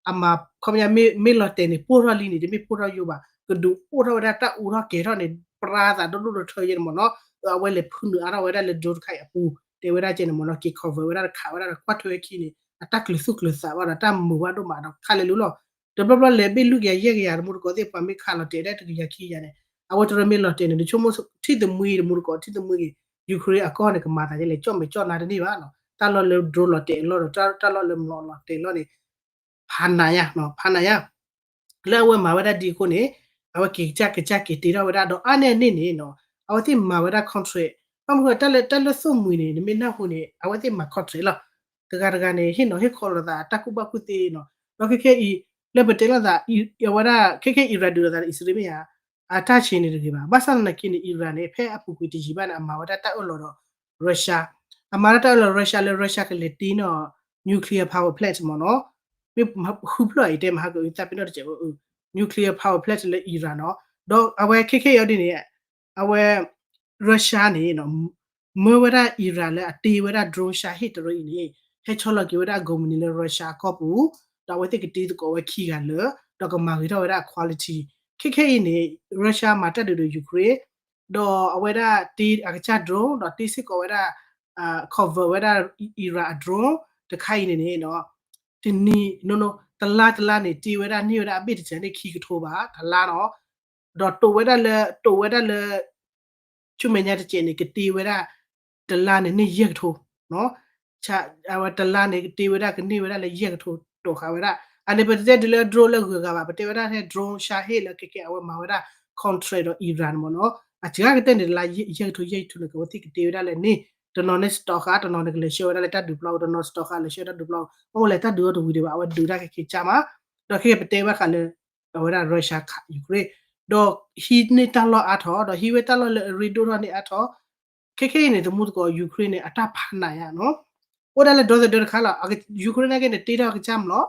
အမၤ ခီပညီမ့ၢ်လီၤတဲာ်န့ၣ် ပိၢ်ထီၣ်လံန့ၣ် တမ့ၢ်ပိၢ်ထီၣ်ယိဘၣ် ကဒုးအိၣ်ထီၣ်ဝဲဒၣ်တၢ်အူထီၣ်ကဲၤထီၣ်န့ၣ် ပြါသးဒိၣ်ဒိၣ်ထၢယဲန့ၣ်မ့ၢ်နီၤ အဝဲလဲၤဖုနုာ်အါထီၣ်ဝဲဒၣ်လၢ drone တခါအံၤအပူၤ တဲဝဲဒၣ်ကဲန့ၣ်မ့ၢ်နီၤ က့ၤ convert ဝဲဒၣ်တခးဝဲဒၣ်ဒီးကွၢ်ထွဲခံန့ၣ် အတၢ်ကျူၤသူၣ်ကျူၤသးဘၣ်ဒီးတၢ်မုာ်ဘၣ်ဒိၣ်မးဒီးခါလဲၤလိၤလီၤ တဘျီဘျီလဲၤဘ့ၣ်လွံၢ်ကယၤယဲၢ်ကယၤတမူတကိးသ့ၣ်ပှၤမ့ၢ်ခးလီၤတဲာ်ဒၣ်တကယၤခံကယၤန့ၣ် အဝဲတရၢမ့ၢ်လီၤတဲာ်န့ၣ် နဆိကမိၣ်ထံၣ်သမံတမူတကိး ထံၣ်သမံက့ၤ Ukraine အကီၢ်န့ၣ် ကမၤသးဒ်လဲၣ် ကၠီၣ်မဲာ်ကၠီၣ်နါတန့ၢ်ဘၣ်နီၤ တၢ်လီၢ်လၢ drone လီၤတဲာ်အလီၢ်ဒီး တၢ်လီၢ်လၢမျိာ်လီၤတဲာ်လီၢ်န့ၣ် ဖးနးညါ ဖးနးညါ လၢအဝဲမၤဝဲဒၣ်ဒ်အဃိန့ၣ် အဝဲက့ၤကစၢ်ကစၢ်က့ၤတ့ထီၣ်ဝဲဒၣ်ဒီးအါန့ၢ်အန့ၣ်န့ၣ်နီၤ အဝဲသ့ၣ်မၤဝဲဒၣ် contract ဘၣ်မနုၤတၢ်လၢတၢ်လၢသိၣ်မှံၤန့ၣ် နမ့ၢ်နၢ်ဟူန့ၣ် အဝဲသ့ၣ်မၤ contract လီၤ တဂၤတဂၤန့ၣ် ဟ့ၣ်နီၤဟ့ၣ်ခီလိာ်သးတၢ်ကူၣ်ဘၣ်ကူၣ်သ့နီၤ ဒီးခဲခဲအံၤ လၢပတဲလိာ်သး အဝဲဒၣ် ခဲခဲ Iran ဒုးလိာ်သးဒီးအံၣ်စရ့လးမ့ၢ်ဧါ အတၢ်ဆံးန့ၣ်တဂ့ၤဘၣ် ဘၣ်ဆၣ်သနာ်က့န့ၣ် Iran န့ၣ် ဖဲအပူၤကွံာ်တယံာ်ဘၣ်န့ၣ် အမၤဝဲဒၣ်တၢ်အၢၣ်လီၤဒီး Russia အမၤဒၣ်တၢ်အၢၣ်လီၤ Russia လၢ Russia ကလဲၤတ့နီၤ nuclear power plant မ့ၢ်နီၤ မ့ၢ်ဃုဖျၢၣ်အံၤတဲမဟါကသးပ့ၤနီၣ်တစဲး nuclear power plant လၢ Iran နီၤ ဒီးအဝဲခဲခဲအံၤဒ်န့ၣ် အဝဲ Russia န့ၣ် မၢဝဲဒၣ် Iran လၢအတ့ဝဲဒၣ် drone Shahed တရၢအံၤန့ၣ် ဟဲဆီလီၤက့ၤဝဲဒၣ်အ company လၢ Russia အကီၢ်ပူၤ ဒီးအဝဲသ့ၣ်ကတ့သကိးဝဲခံဂၤလၢာ် ဒီးကမၤဂ့ၤထီၣ်ဝဲဒၣ်အ quality ခဲခဲအံၤန့ၣ် Russia မၤတၢ်ဒုးဒီး Ukraine ဒီးအဝဲဒၣ်တ့အကစၢ် drone ဒီးတ့စ့ၢ်ကီးဝဲဒၣ် convert ဝဲဒၣ် Iran အ drone တခါအံၤန့ၣ်န့ၣ် တနံၤ တလါတလါန့ၣ် တ့ဝဲဒၣ်န့ၢ်ဝဲဒၣ်အဘ့ၣ်တစဲးန့ၣ်ခံကထိဘၣ် တလါနီၤ ဒီးတိာ်ဝဲဒၣ်လၢ တိာ်ဝဲဒၣ်လၢ ဆူမဲာ်ညါတစဲးန့ၣ် ကတ့ဝဲဒၣ် တလါန့ၣ်န့ၢ်ယဲၢ်ကထိ အဝဲတလါန့ၣ် ကတ့ဝဲဒၣ်ကန့ၢ်ဝဲဒၣ်လၢယဲၢ်ကထိ တိာ်ဃာ်ဝဲဒၣ် အန့ၣ်ပတဲဒ်လၢ drone လၢဂုၤဂၤဘၣ် ပတဲဝဲဒၣ်ထဲ drone Shahed လၢခဲခဲအဝဲမၤဝဲဒၣ် contract ဒီး Iran မ့ၢ်နီၤ အစှၤကတၢၢ်န့ၣ် တလါယဲၢ်ကထိယဲၢ်ကထိန့ၣ် ကဝဲသ့ၣ်ကတ့ဝဲဒၣ်လၢန့ၣ် တနီၤန့ၣ် stock ဃာ် တနီၤန့ၣ်ကလဲၤဆှၢဝဲဒၣ်လၢတၢ်ဒုးပျီ တနီၤ stock ဃာ် လဲၤဆှၢတၢ်ဒုးပျီ ဘၣ်မနုၤလဲၣ် တၢ်ဒုးအီၤတဝံၤဒံးဘၣ် အဝဲဒုးတၢ်ခဲခဲကၢ်မး ဒီးခဲခဲပတဲဘၣ်ဃးလၢ အဝဲဒၣ် Russia ခး Ukraine ဒီးဟံးန့ၢ်တၢ်လီၢ်အါထီၣ် ဒီးဟံးဝဲတၢ်လီၢ်လၢအရ့ဒိၣ်ထီၣ်န့ၢ်အါထီၣ် ခဲခဲအံၤန့ၣ် သမူသကိး Ukraine န့ၣ် အတၢ်ဖးနးယါနီၤ အိၣ်ဒၣ်လၢဒီသဒၢတခါလီၤ Ukraine နာ်က့န့ၣ် တ့ထီၣ်အကစၢ်မျိာ်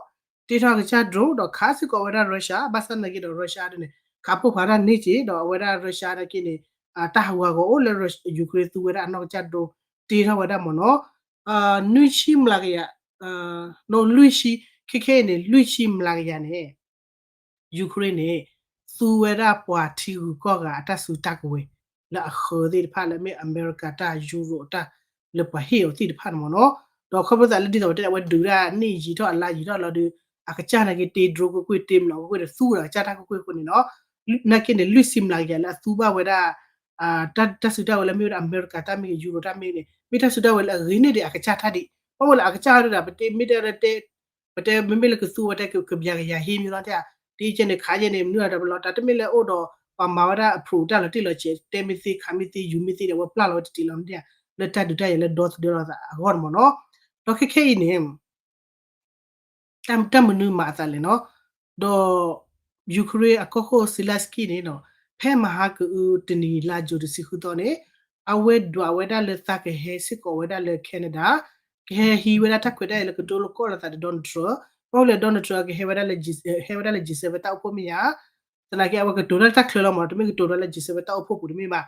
တ့ထီၣ်အကစၢ် drone ဒီးခးစ့ၢ်ကီးဝဲဒၣ် Russia ဘၣ်ဆၣ်သနာ်က့ဒီး Russia ဒ်န့ၣ် ခးပိၢ်ဖးတၢ်န့ၢ်က့ၤ ဒီးအဝဲဒၣ် Russia နာ်က့န့ၣ် တၢ်ဟးဂီၤအိၣ်လၢ Ukraine သူဝဲဒၣ်အနီၢ်ကစၢ် drone တ့ထီၣ်ဝဲဒၣ်မ့ၢ်နီၤ နွံဆံမျးကယၤ နလွံၢ်ဆံ ခဲခဲအံၤန့ၣ် လွံၢ်ဆံမျးကယၤန့ၣ် Ukraine န့ၣ် သူဝဲဒၣ်ပှၤထံဂုၤကီၢ်ဂၤအတၢ်စုတၢ်ကဝဲၤ လၢအဃၢၤသ့ၣ်တဖၣ်လၢမ့ၢ်အမဲရကၤတၢ် ယူရိၤတၢ် လၢပှၤဟ့ၣ်အီၤသ့ၣ်တဖၣ်န့ၣ်မ့ၢ်နီၤ ဒီးခီဖျိသးလၢဒ်သိးပတဲ အဝဲဒုးဒၣ်န့ၢ်ယံာ်ထီၣ်အလါယံာ်ထီၣ်လီၤဒီး အကစၢ်နာ်က့တ့ drone ကွ့ၢ်ကွ့ၢ် တ့မျိာ်ကွ့ၢ်ကွ့ၢ်ဒီးသူဒီးအကစၢ်တၢ်ကွ့ၢ်ကွ့ၢ်အဃိန့ၣ်နီၤ နာ်က့န့ၣ် လွံၢ်ဆံမျးကယၤလၢအသူဘၣ်ဝဲဒၣ် တၢ်စုတၢ်ဝဲၤလၢမ့ၢ်ဝဲဒၣ်အမဲရကၤတၢ်မ့ၢ်ဂ့ၤ ယူရိၤတၢ်မ့ၢ်ဂ့ၤန့ၣ် မ့ၢ်တၢ်စုတၢ်ဝဲၤလၢအဂ့ၤန့ၢ်ဒံးအကစၢ်တၢ်ဒံး ဘၣ်မနုၤလဲၣ် အကစၢ်တၢ်ဒၣ် ပတဲမ့ၢ်တဲ ပတဲမ့မ့ၢ်လၢကသူဝဲတဲကဘျးကယၤဟ့မ့ၢ်လီၤတဲ တ့ကဲန့ၣ် ခးယဲန့ၣ် မနုၤအတၢ်ပလီၢ် တၢ်တမ့ၢ်လၢအိၣ်ဒီး ပှၤမၤဝဲဒၣ် approve တၢ်လီၤတံၢ်လီၤဆဲး တဲမ့ၢ်သ့ ခးမ့ၢ်သ့ ယူၤမ့ၢ်သ့ဒီး အဝဲပျၢ်လီၤဝဲတတံၤလီၤမ့ၢ်ဧါ, လၢတၢ်ဒုးတၢ်ယၤလၢဒီသဒၢလီၤသးအဂီၢ်န့ၣ်မ့ၢ်နီၤ. ဒီးခဲခဲအံၤန့ၣ် တၢ်မနုၤမၤအသးလဲၣ်နီၤ, ဒီး Ukraine အကီၢ်ခိၣ် Zelensky န့ၣ်နီၤ, ဖဲမဟါကအုတနံၤ လါယူၤတဆံဃုသီန့ၣ် အဝဲဒွးဝဲဒၣ်လၢသးကဟဲစ့ၢ်ကီးဝဲဒၣ်လၢ Canada, ကဟဲဟံးဝဲဒၣ်တၢ်ခွဲးတၢ်ယာ်လၢကတိၤလိာ်ကီၢ်လိာ်သးဒီး Donald Trump, ဘၣ်မနုၤလဲၣ် Donald Trump ကဟဲဝဲဒၣ်လၢ ဟဲဝဲဒၣ်လၢ G seven တၢ်အိၣ်ဖှိၣ်မ့ၢ်ဧါ, သနာ်က့ အဝဲကတိၤတၢ်လၢတၢ်ချၢလီၤမ့ၢ်နီၤ, တမ့ၢ်ကတိၤတၢ်လၢ G seven တၢ်အိၣ်ဖှိၣ်ပူၤတမ့ၢ်ဘၣ်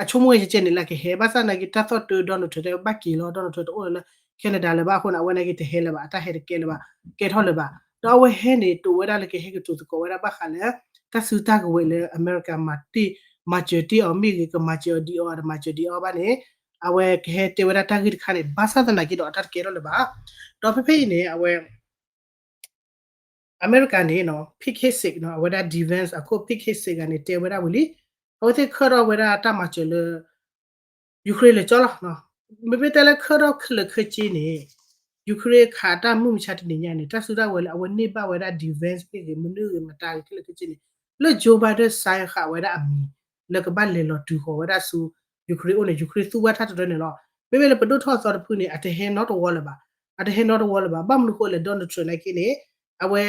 အဆိကမိၣ်ဝဲကဲန့ၣ် လၢကဟဲ ဘၣ်ဆၣ်သနာ်က့ တၢ်သီၣ်တၢၢ် Donald Trump တဲဘၣ်က့ၤလီၤ, Donald Trump တအိၣ်လၢ Canada လၢၤဘၣ်အဃိန့ၣ် အဝဲနာ်က့တဟဲလၢၤဘၣ်, အတၢ်ဟဲတကဲလၢၤဘၣ်, ကဲထီၣ်လၢၤဘၣ်. ဒီးအဝဲဟဲန့ၣ် တိာ်ဝဲဒၣ်လၢကဟဲကတိၤသကိးဝဲဒၣ်ဘၣ်ဃးလၢ တၢ်စုတၢ်ကဝဲၤလၢအမဲရကၤမၤတ့ၢ် မၤစၢၤတ့ၢ်အီၤမ့ၢ်ဂ့ၤ, ကမၤစၢၤအီၤဒ်အီၤ တမၤစၢၤဒ်အီၤဘၣ်န့ၣ် အဝဲကဟဲတဲဝဲဒၣ်တၢ်ဂ့ၢ်တခါန့ၣ် ဘၣ်ဆၣ်သနာ်က့ဒီး အတၢ်တကဲထီၣ်လၢၤဘၣ်. ဒီးဖဲဖဲအံၤန့ၣ် အဝဲ အမဲရကၤန့ၣ်နီၤ Pete Hegseth နီၤ, အဝဲဒၣ် defense အခိၣ် Pete Hegseth ဂၤန့ၣ် တဲဝဲဒၣ်ဝံၤလံ, အဝဲသ့ၣ်ခၢၣ်ထီၣ်ဝဲဒၣ်တၢ်မၤစၢၤလၢ Ukraine လၢကၠီလီၤ. မ့မ့ၢ်တဲလၢခၢၣ်ထီၣ်ခဲလၢာ်ခဲဆ့န့ၣ် Ukraine ခးတၢ်မုၢ်မဆါတနံၤညါန့ၣ် တၢ်စုတၢ်ဝဲၤလၢအဝဲန့ၢ်ဘၣ်ဝဲဒၣ် defense မ့ၢ်ဂ့ၤ မနုၤဂ့ၤ မတၤဂ့ၤ ခဲလၢာ်ခဲဆ့န့ၣ် လၢ Joe Biden sign ဃာ်ဝဲဒၣ်အမံၤ လၢကဘၣ်လဲၤလီၤတုၤဃီၤဝဲဒၣ်ဆူ Ukraine အိၣ်န့ၣ် Ukraine သူဝဲထၢ်တရၢန့ၣ်လီၤ. မ့မ့ၢ်လၢပဒိၣ်ထီၣ်သီတဖုန့ၣ် အတဟဲနီတဝီလၢၤဘၣ်, အတဟဲနီတဝီလၢၤဘၣ်. ဘၣ်မနုၤဃိလဲၣ် Donald Trump နာ်က့န့ၣ် အဝဲ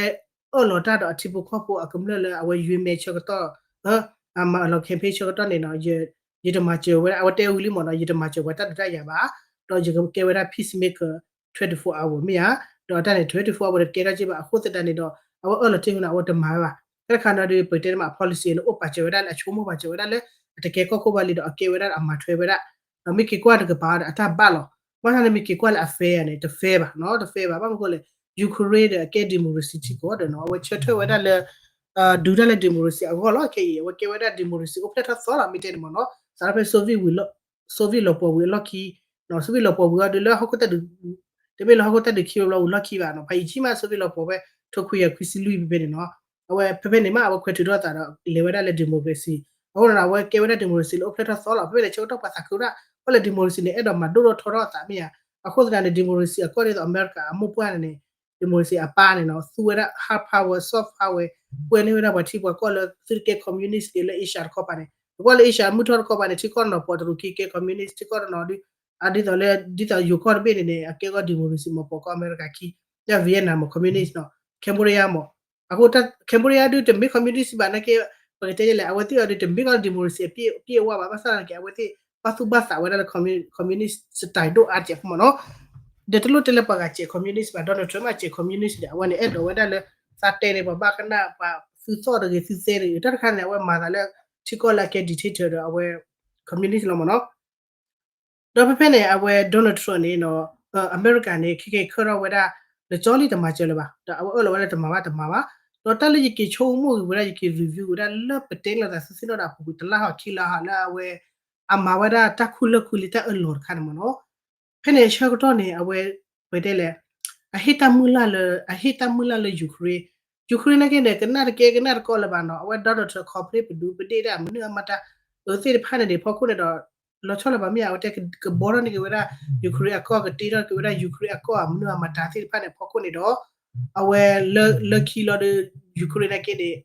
အၢၣ်လီၤတၢ်ဒီးအထံဖိကီၢ်ဖိအကမျၢၢ်လၢအဝဲယွ့မဲဆၢကတီၢ် အမၤအၢၣ်လီၤ campaign ဆၢကတီၢ်န့ၣ်နီၤ ယတမၤစၢၤဝဲ အဝဲတဲဝံၤလံမ့ၢ်နီၤ ယတမၤစၢၤပှၤတၢ်ဒုးတၢ်ယၤဘၣ်, ဒီးယကကဲဝဲဒၣ် peacemaker twenty-four hour မ့ၢ်ဧါ, ဒီးတၢ်န့ၣ် twenty-four hour တကဲထီၣ်က့ဘၣ် အဃိသတးန့ၣ်ဒီး အဝဲအၢၣ်လီၤတ့ၢ်ဝဲန့ၣ် အဝဲတမၤဝဲဘၣ်. တၢ်တခါန့ၣ်ဒီး ပတဲတမး policy န့ၣ် အိၣ်ပာ်စၢၤဝဲဒၣ်လၢအဆိကမိၣ်ပာ်စၢၤဝဲဒၣ်လၢ အတကဲကီၢ်ခိၣ်ဘၣ်လံဒီး အကဲဝဲဒၣ်အမၤထွဲဝဲဒၣ် ဒီးမ့ၢ်က့ၤကွၢ်တကပၤဒီးအတၢ်ဘၣ်လီၤ. ဘၣ်ဆၣ်န့ၣ်မ့ၢ်က့ၤကွၢ်လၢအ fair န့ၣ် တ fair ဘၣ်နီၤ တ fair ဘၣ်. ဘၣ်မနုၤဃိလဲၣ် Ukraine ဒီးအကဲ democracy ထံကီၢ်ဒီးနီၤ အဝဲဆၢထၢၣ်ဝဲဒၣ်လၢ ဒုးတၢ်လၢ democracy အဂီၢ်လီၤ. ခဲအံၤ အဝဲကဲဝဲဒၣ် democracy အိၣ်ဖျဲၣ်ထီၣ်သီလီၤ မ့ၢ်တဲန့ၣ်မ့ၢ်နီၤ စးထီၣ်ဖဲ Soviet ဝံၤ Soviet လီၤပှီၢ်ဝံၤအလီၢ်ခံ Soviet လီၤပှီၢ်ဝံၤအီၤဒီးလၢဟီၣ်ခိၣ်တၢ်ဒုး တမ့ၢ်လၢဟီၣ်ခိၣ်တၢ်ဒုးခံဘျီဘျီဝံၤလီၢ်ခံဘၣ်နီၤ ဖဲအံၤဆံမး Soviet လီၤပှီၢ်ဖဲ ထိခွံကယၤခွံဆံလွံၢ်ဖဲဖဲန့ၣ်နီၤ အဝဲဖဲဖဲန့ၣ်မး အဝဲခွဲးထုးထီၣ်သးဒီး လဲၤဝဲဒၣ်လၢ democracy အဃိဒီး အဝဲကဲဝဲဒၣ် democracy လၢအိၣ်ဖျဲၣ်ထီၣ်သီလီၤ. ဖဲဖဲန့ၣ် ဆၢကတီၢ်ပှၤသးခုဒၣ် အိၣ်လၢ democracy န့ၣ် အဲၣ်ဒိးမၤဒိၣ်ထီၣ်ထီထီၣ်အသးမ့ၢ်ဧါ. အဃိသတးန့ၣ် democracy အကီၢ်ဒ်သိးအမဲရကၤအမိၢ်ပှၢ်န့ၣ်န့ၣ် democracy အပၢ်န့ၣ်နီၤ သူဝဲဒၣ် hard power soft power ပှဲၤန့ၢ်ဝဲဒၣ်ပှၤထံပှၤကီၢ်လၢသုတကဲ communist က့ၤလၢ Asia တခီပၤန့ၣ် ပကွၢ်လၢ Asia မုၢ်ထီၣ်တခီပၤန့ၣ် ထံကီၢ်နီၤပိာ်တရူးခံကဲ communist ထံကီၢ်တနီၤဒု အဒ်သိးလၢ ဒ်သိးယိၤကီၢ်တဘ့ၣ်န့ၣ်န့ၣ် အကဲကီၢ် democracy မ့ၢ်ပိာ်ကီၢ်အမဲရကၤခံ လၢ Vietnam မ့ၢ် communist နီၤ Cambodia မ့ၢ် အဃိ Cambodia ဒုတမ့ၢ် communist ဘၣ်နာ်က့ ပကတဲလဲၣ် အဝဲသ့ၣ်အီၤဒုတမ့ၢ်ကီၢ် democracy အပြည့်အဝဘၣ် ဘၣ်ဆၣ်သနာ်က့ အဝဲသ့ၣ်ဘၣ်သူၣ်ဘၣ်သးဝဲဒၣ်လၢ communist style ဒိၣ်အါတက့ၢ်အဃိမ့ၢ်နီၤ ဒီးတလိၣ်တဲလၢပှၤဂၤစဲး communist ဘၣ် Donald Trump မ့ၢ်စဲး communist ဒီး အဝဲန့ၣ် အဲၣ်ဒိးဝဲဒၣ်လၢ သးတဲန့ၣ် ပှၤဘၣ်ကနၣ် ပှၤသုသီၣ်တဂ့ၤသုသဲတဂ့ၤ တၢ်တခါန့ၣ် အဝဲမၤသးလၢ ထံကီၢ်လၢအကဲ dictator ဒီး အဝဲ communist လီၤမ့ၢ်နီၤ ဒီးဖဲဖဲန့ၣ် အဝဲ Donald Trump န့ၣ်နီၤ အမဲရကၤန့ၣ် ခဲကဲခၢၣ်ထီၣ်ဝဲဒၣ် လၢကၠီလံတမၤစၢၤလၢၤဘၣ် ဒီးအဝဲအၢၣ်လီၤဝဲဒၣ်တမၤဘၣ်တမၤဘၣ် ဒီးတၢ်လၢယက့ၤဆိကမိၣ်ဂ့ၤဝဲဒၣ် ယက့ၤ review ဝဲဒၣ်လၢပတဲလိာ်သးသုသ့ၣ်နီၣ်ဒီးအပူၤကွံာ်တလါဟီၣ်ခံလါဟီၣ်လၢအဝဲ အမၤဝဲဒၣ်တၢ်ခူၣ်လၢၢ်ခူၣ်လံတၢ်အၢၣ်လီၤတခါန့ၣ်မ့ၢ်နီၤ ဖဲန့ၣ်ဆၢကတီၢ်န့ၣ် အဝဲ ပတဲလဲၣ် အဟ့ၣ်တၢ်မုၢ်လၢ်လၢ အဟ့ၣ်တၢ်မုၢ်လၢ်လၢ Ukraine Ukraine နာ်က့န့ၣ် ကနၣ်တကဲကနၣ်တကီလၢၤဘၣ်နီၤ အဝဲ Donald Trump ခီဖျိပဒုးပဒ့ၣ်ဒၣ်မနုၤအမၤတၢ် အၢသ့ၣ်တဖၣ်န့ၣ်န့ၣ် ဖီခိၣ်န့ၣ်ဒီး လီၤဆီလၢၤဘၣ်မ့ၢ်ဧါ အဝဲတဲကဘီထီၣ်န့ၢ်က့ၤဝဲဒၣ် Ukraine အကီၢ် ကတ့ထီၣ်က့ၤဝဲဒၣ် Ukraine အကီၢ်မနုၤအမၤတၢ်သ့ၣ်တဖၣ်န့ၣ် ဖီခိၣ်န့ၣ်ဒီး အဝဲလၢခံလီၤဒီး Ukraine နာ်က့န့ၣ်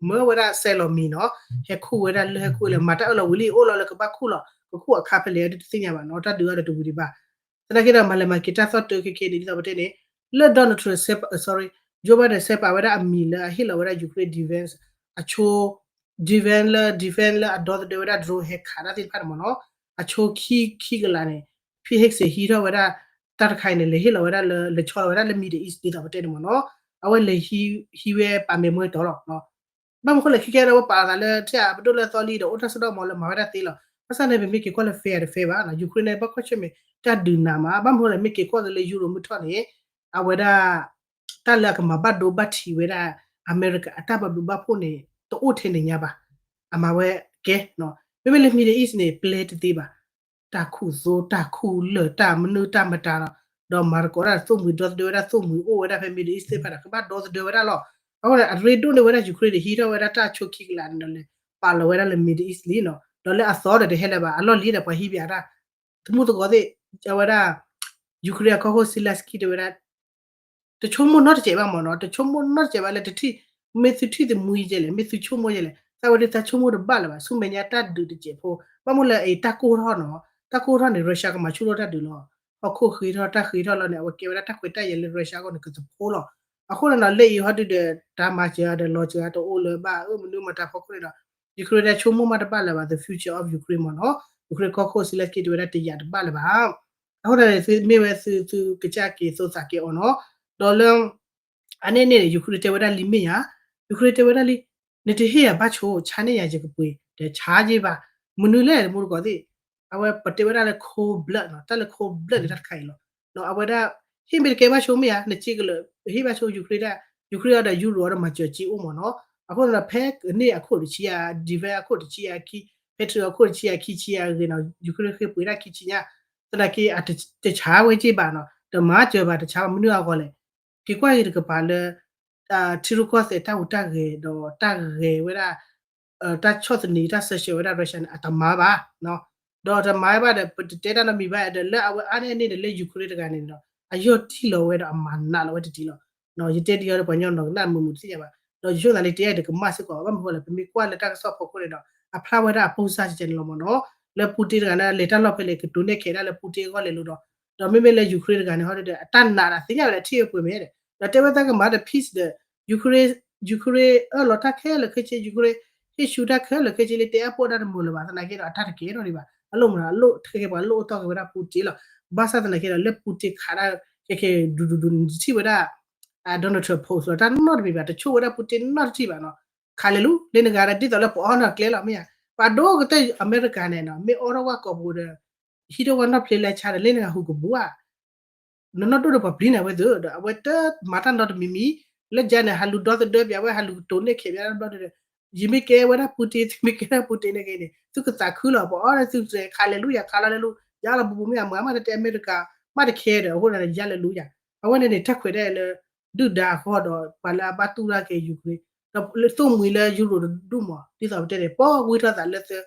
မၢဝဲဒၣ်စဲးလီၤမံၤနီၤ ဟဲခူၣ်ဝဲဒၣ်လၢဟဲခူၣ်ဝဲလၢ မၤတၢ်အၢၣ်လီၤဝံၤလံ အိၣ်လီၤလၢကဘၣ်ခူၣ်လီၤ ကခူၣ်အခါဖဲလဲၣ်ဒ်တသ့ၣ်ညါဘၣ်နီၤ တၢ်ဒုးအီၤဒီးတဝံၤဒံးဘၣ် သနာ်က့ဒီး မၤလဲၤမၤက့ၤတၢ်သီၣ်တၢ်ခဲကဲန့ၣ် ဒ်သိးပတဲန့ၣ် လၢ Donald Trump စဲးပာ် sorry Joe Biden စဲးပာ်ဝဲဒၣ်အမံၤလၢအဟ့ၣ်လီၤဝဲဒၣ် Ukraine defense အဆိ defense လၢ defense လၢအဒီသဒၢဝဲဒၣ် drone ဟဲခးတၢ်သ့ၣ်တဖၣ်န့ၣ်မ့ၢ်နီၤ အဆိခံခံကလးန့ၣ် Pete Hegseth ဟံးထီၣ်ဝဲဒၣ် တၢ်တခါအံၤန့ၣ် လဲၤဟ့ၣ်လီၤဝဲဒၣ်လၢ လဲၤဆီလီၤဝဲဒၣ်လၢ Middle East ဒ်သိးပတဲန့ၣ်မ့ၢ်နီၤ အဝဲလဲၤဟံးဝဲပာ်မဲာ်မွဲတီၤလီၤ ဘၣ်မနုၤဃိလဲၣ် ခဲကဲဒီးဝဲပာ်အသးလၢ ထံၣ်အပဒိၣ်လၢအသီလံဒီး အိၣ်တၢ်စိတၢ်ကမီၤလၢမၤဝဲဒၣ်သ့လီၤ ဘၣ်ဆၣ်န့ၣ် ပမ့ၢ်က့ၤကွၢ်လၢ fair တ fair ဘၣ် Ukraine န့ၣ် ဘၣ်ကွၢ်ဆၢၣ်မဲာ် တၢ်ဒုးနးမး ဘၣ်မနုၤဃိလဲၣ် မ့ၢ်က့ၤကွၢ်က့ၤလၢ Europe မုၢ်ထီၣ်န့ၣ် အဝဲဒၣ် တၢ်လၢအကမၤဘၣ်ဒိဘၣ်ထံးဝဲဒၣ် အမဲရကၤအတၢ်ဘၣ်ဘျုးဘၣ်ဖှိၣ်န့ၣ် တအိၣ်ထဲန့ၣ်ညါဘၣ် အမၤဝဲကဲ မ့မ့ၢ်လၢ Middle East န့ၣ် ပျဲတသ့ဘၣ် တၢ်ခူၣ်သိတၢ်ခူၣ်လၢာ်တၢ်မနုၤတၢ်မတၤလီၤ ဒီးမၤသကိးတၢ်သိၣ်မှံၤဒီသဒၢဝဲဒၣ်သိၣ်မှံၤအိၣ်ဝဲဒၣ်ဖဲ Middle East သ့ၣ်တဖၣ်ဒီး ကဘၣ်ဒီသဒၢဝဲဒၣ်လီၤ အဃိန့ၣ် အရ့ဒိၣ်န့ၢ်ဝဲဒၣ် Ukraine န့ၣ် ဟံးထီၣ်ဝဲဒၣ်တၢ်ဆိခံကလးန့ၣ်ဒီးလဲၤ ပာ်လီၤဝဲဒၣ်လၢ Middle East လံနီၤ ဒီးလၢအသီဒီးတဟဲလၢၤဘၣ် အလီၢ်လံဒီးပှၤဟံးဘၣ်တၢ် သမူသကိးသ့ၣ် တဲဝဲဒၣ် Ukraine အကီၢ်ခိၣ် Zelensky တဲဝဲဒၣ် တဆိကမိၣ်နီတစဲးဘၣ်မ့ၢ်နီၤ တဆိကမိၣ်နီတစဲးဘၣ်လၢတထံၣ် မ့ၢ်သုထံၣ်သမူယဲလဲၣ် မ့ၢ်သုဆိကမိၣ်ယဲလဲၣ် တၢ်ဝဲဒၣ်တၢ်ဆိကမိၣ်တဘၣ်လၢၤဘၣ်, ဆူမဲာ်ညါတၢ်ဒုးတစဲးဖိ, ဘၣ်မနုၤလၢအံၤတၢ်ကိၢ်ထီၣ်နီၤ, တၢ်ကိၢ်ထီၣ်န့ၣ် Russia ကမၤဆူၣ်ထီၣ်တၢ်ဒုးလီၤ. ဟီၣ်ခိၣ်ဃ့ထီၣ်တၢ်ဃ့ထီၣ်လီၤန့ၣ် အဝဲကဲဝဲဒၣ်တၢ်ခွဲးတၢ်ယာ်လၢ Russia အဂီၢ်န့ၣ် ကသဖိလီၤ. အဃိန့ၣ်နီၤ လၢအံၤဟီဒုဒီး တၢ်မၤစၢၤဒီးလီၤစၢၤတအိၣ်လၢၤဘၣ် အၢမနုၤမတၤဖီခိၣ်န့ၣ်ဒီး Ukraine တၢ်ဆိကမိၣ်မးတဘၣ်လၢၤဘၣ် the future of Ukraine မ့ၢ်နီၤ, Ukraine ကီၢ်ခိၣ် Zelensky တဲဝဲဒၣ်တယာ်တဘၣ်လၢၤဘၣ်. အဃိန့ၣ် သုမ့ၢ်ဝဲသုသုကစၢ်က့ၤသိသးက့ၤအီၤနီၤ, ဒီးလၢ အန့ၣ်န့ၣ် Ukraine တဲဝဲဒၣ်လံမ့ၢ်ဧါ, Ukraine တဲဝဲဒၣ်လံ, နတဟ့ၣ်ယၤဘၣ်ဆိ ဆါန့ၢ်ယၤယကပှ့ၤ ဒီးဆါယ့ၢ်ဘၣ်, မနုၤလဲၣ် မူတကိးသ့ၣ်, အဝဲပတဲဝဲဒၣ်လၢ cold blood နီၤ, တၢ်လၢ cold blood န့ၣ်တၢ်တခါအံၤလီၤ. အဝဲဒၣ် ဟ့ၣ်မ့ၢ်တကဲဘၣ်ဆိမ့ၢ်ဧါ, နစ့ကလၢာ် ဟ့ၣ်ဘၣ်ဆိ Ukraine ဒၣ် Ukraine အီၤဒီး Euro အီၤဒီးမၤစၢၤစ့အိၣ်မ့ၢ်နီၤ, အဃိန့ၣ်ဒီး ဖဲန့ၣ်အခိၣ်တဆံယၤ defense အခိၣ်တဆံယၤခံ Patriot အခိၣ်တဆံယၤခံဆံယၤအဂ့ၤနီၤ Ukraine ဃ့ပှ့ၤဒၣ်ခံဆံညါ, သနာ်က့ တဆါဝဲက့ၤဘၣ်နီၤ, တမၤစၢၤဘၣ် တဆါဘၣ် မနုၤအဂီၢ်လဲၣ်, က့ၤကွၢ်က့ၤတကပၤလၢ ထံရူၢ်ကီၢ်သဲးတၢ်ဟူးတၢ်ဂဲၤဒီးတၢ်ဂဲၤဝဲဒၣ် တၢ်ဆီၣ်သနံးတၢ် sanction ဝဲဒၣ် Russia န့ၣ် အတမၤဘၣ်, ဒီးတမၤဘၣ်ဒီး ပတတဲတၢ်နီတမံၤဘၣ်ဒီး လၢအဝဲအါန့ၢ်န့ၣ်ဒီးလၢ Ukraine တဂၤန့ၣ်ဒီး အယီၢ်တံၢ်လီၤဝဲဒီးအမၤနးလီၤဝဲတတံၤလီၤ. ယတဲဒ်အံၤဒီး ပှၤကညီနီၢ်ကနၣ်မုာ်မုာ်တသ့ၣ်ညါဘၣ်, ဒီးယဆိကမိၣ်သးလၢတဲအံၤဒီးကမၣ်စ့ၢ်ကီး ဘၣ်မနုၤဃိလဲၣ် ပမ့ၢ်ကွၢ်လၢတၢ်ကစီၣ်ဖီခိၣ်န့ၣ်ဒီး အဖျါဝဲဒၣ်အပိၢ်စၢ်ကဲန့ၣ်လီၤမ့ၢ်နီၤ, လၢ Putin တဂၤန့ၣ်လဲၤတၢ်လီၢ်ဖဲလဲၣ် ကတိၤနဲၣ်ခဲးဒၣ်လၢ Putin အဂီၢ်လဲၤလိၤဒီး, ဒီးမ့မ့ၢ်လၢ Ukraine တဂၤန့ၣ်ဟီဒီး အတၢ်နာ်ဒၣ်သ့ၣ်ညါဝဲလၢထံၣ်အပှ့ၤမ့ၢ်ဒီး ဒီးတဲဝဲသးကမၤဒီး peace ဒီး Ukraine Ukraine အၢၣ်လီၤတၢ်ခဲလၢာ်ခဲဆ့ Ukraine ဟ့ၣ်ဆူၣ်တၢ်ခဲလၢာ်ခဲဆ့လၢတဲအပိၢ်ဒၣ်တမုာ်လၢၤဘၣ် သနာ်က့ဒီး အတၢ်တကဲထီၣ်ဒံးဘၣ် အလိၣ်မနုၤ အလိၣ်ခဲကဲပှၤလိၣ်အိၣ်တီၢ်က့ၤဝဲဒၣ် Putin လီၤ. ဘၣ်ဆၣ်သနာ်က့ဒီး လၢ Putin ခးဒၣ်ခဲကဲဒူဒူဒူန့ၣ် တထံၣ်ဝဲဒၣ် Donald Trump post လီၤ တၢ်နီတမံၤဘၣ် တဆိၣ်ဝဲဒၣ် Putin နီတထံၣ်ဘၣ်နီၤ. ခးလဲၤလူၤ လၢနဂၤဒီး ဒ်သိးလၢပအီၣ်နီၢ်ကျဲလီၤ မ့ၢ်ဧါ. ပှၤဒိၣ်ကတၢၢ် အမဲရကၤန့ၣ်နီၤ မ့ၢ်အိၣ်ထီၣ်ဝဲကိာ်ပူၤဒီး ဟံးထီၣ်ဝဲနီၢ်ဖျ့လဲဆါဒီး လၢနဂၤဟူးကဘူးဧါ နနီၢ်ဒိၣ်ဒီးပှၤပျံၤန့ၢ်ဝဲသ့ၣ်ဒီး အဝဲတမၤတၢ်နီတမံၤမံၤ လၢယၤန့ၣ် ဟးလူၤဒီသဒၢပျးဝဲ ဟးလူၤကတိၤန့ၢ်ခဲးပျးဘျီဒီး ယမ့ၢ်ကဲဝဲဒၣ် Putin သုမ့ၢ်ကဲဒၣ် Putin န့ၣ်က့န့ၣ် သုကသးခုလီၤ ပအီၣ်န့ၣ်သုတခးလဲၤလူၤယၤ ခးလီၤလဲၤလူၤ ယၤလီၤပူၤပူၤမ့ၢ်အမၤမးတတဲအမဲရကၤ မးတခဲဒီး အဃိန့ၣ် ယၤလဲၤလူၤယၤ အဝဲန့ၣ်န့ၣ်တၢ်ခွဲးတၢ်ယာ်လၢ ဒုၣ်ဒါအဃိဒီး ပှၤလၢအဘၣ်တူၢ်တၢ်က့ၤ Ukraine ဒီးလၢသိၣ်မှံၤလၢ Euro တဒူၣ်မး ဒ်သိးပတဲန့ၣ် ပီၢ်ဝံထီၣ်သးလၢသီ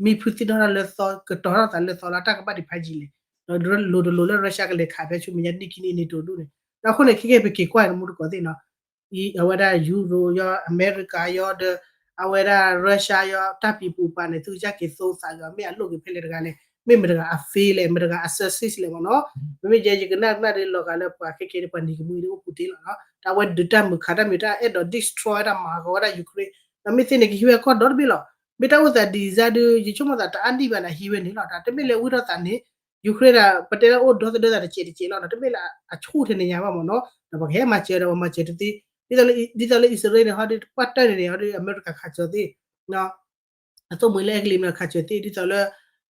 မံဖုသံၣ်နီၣ်ထီၣ်လၢသီ ကတီၤထီၣ်သးလၢသီလၢ တၢ်ကဘၣ်ဒံးဖးယံာ်လဲၣ် ဒီးလိၤတလိၤလၢ Russia ကလဲၤခးဖဲဆူမဲာ်ညါနံၣ်ခံနံၣ် NATO ဒူၣ်န့ၣ် ဒီးအဃိန့ၣ် ခဲကဲပက့ၤကွၢ်တမူတကိးသ့ၣ်နီၤ အဝဲဒၣ် Euro ယီၤ အမဲရကၤယီၤဒီး အဝဲဒၣ် Russia ယီၤ တၢ်ပံၤပူၤပာ်န့ၣ် သုကစၢ်က့ၤသိသးက့ၤ မ့ၢ်အလိၣ်က့ၤဖဲလဲၣ်တဂၤလဲၣ် မ့ၢ်မတဂၤအ fail လဲၣ် မတဂၤအ success လဲၣ်မ့ၢ်နီၤ မ့မ့ၢ်ယဲယကနၣ်ကနၣ်ဒ်လီၤဂာ်လၢပှၤခဲကဲဒ်ပှၤနံၤကမှံဒီးအိၣ် Putin လီၤနီၤ တၢ်ဝဲဒုးတၢ်မုာ်ခးတၢ်မုာ်တၢ်အဲၣ်ဒိး destroy တၢ်မၤကီဝဲဒၣ် Ukraine ဒီးမ့ၢ်သ့န့ၣ် ကဟံးဝဲကီၢ်ဒီတဘ့ၣ်လီၤ မ့ၢ်တၢ်အိၣ်သးဒ်စၢ်ဒုး ယဆိကမိၣ်သးတအါနံၣ်ဘၣ်န့ၣ် ဟံးဝဲန့ၣ်လီၤ တမ့ၢ်လၢဝံထီၣ်သးန့ၣ် Ukraine ဒၣ် ပတဲလၢအိၣ်ဒီသဒၢသးတစဲးတစဲးလီၤ တမ့ၢ်လၢအဆူၣ်ထဲန့ၣ်ညါဘၣ်မ့ၢ်နီၤ ဒီးပကဟဲမၤစၢၤဒီးပမၤစၢၤတသ့ ဒ်သိးလၢ ဒ်သိးလၢအံၣ်စရ့လးန့ၣ် ဟီဒုး ပှၢ်တၢၢ်န့ၣ်န့ၣ် ဟီဒုး အမဲရကၤခးစၢၤသ့ အသိၣ်မှံၤလၢအဲကလံးမ့ၢ်ခးစၢၤသ့ ဒ်သိးလၢ ဒ်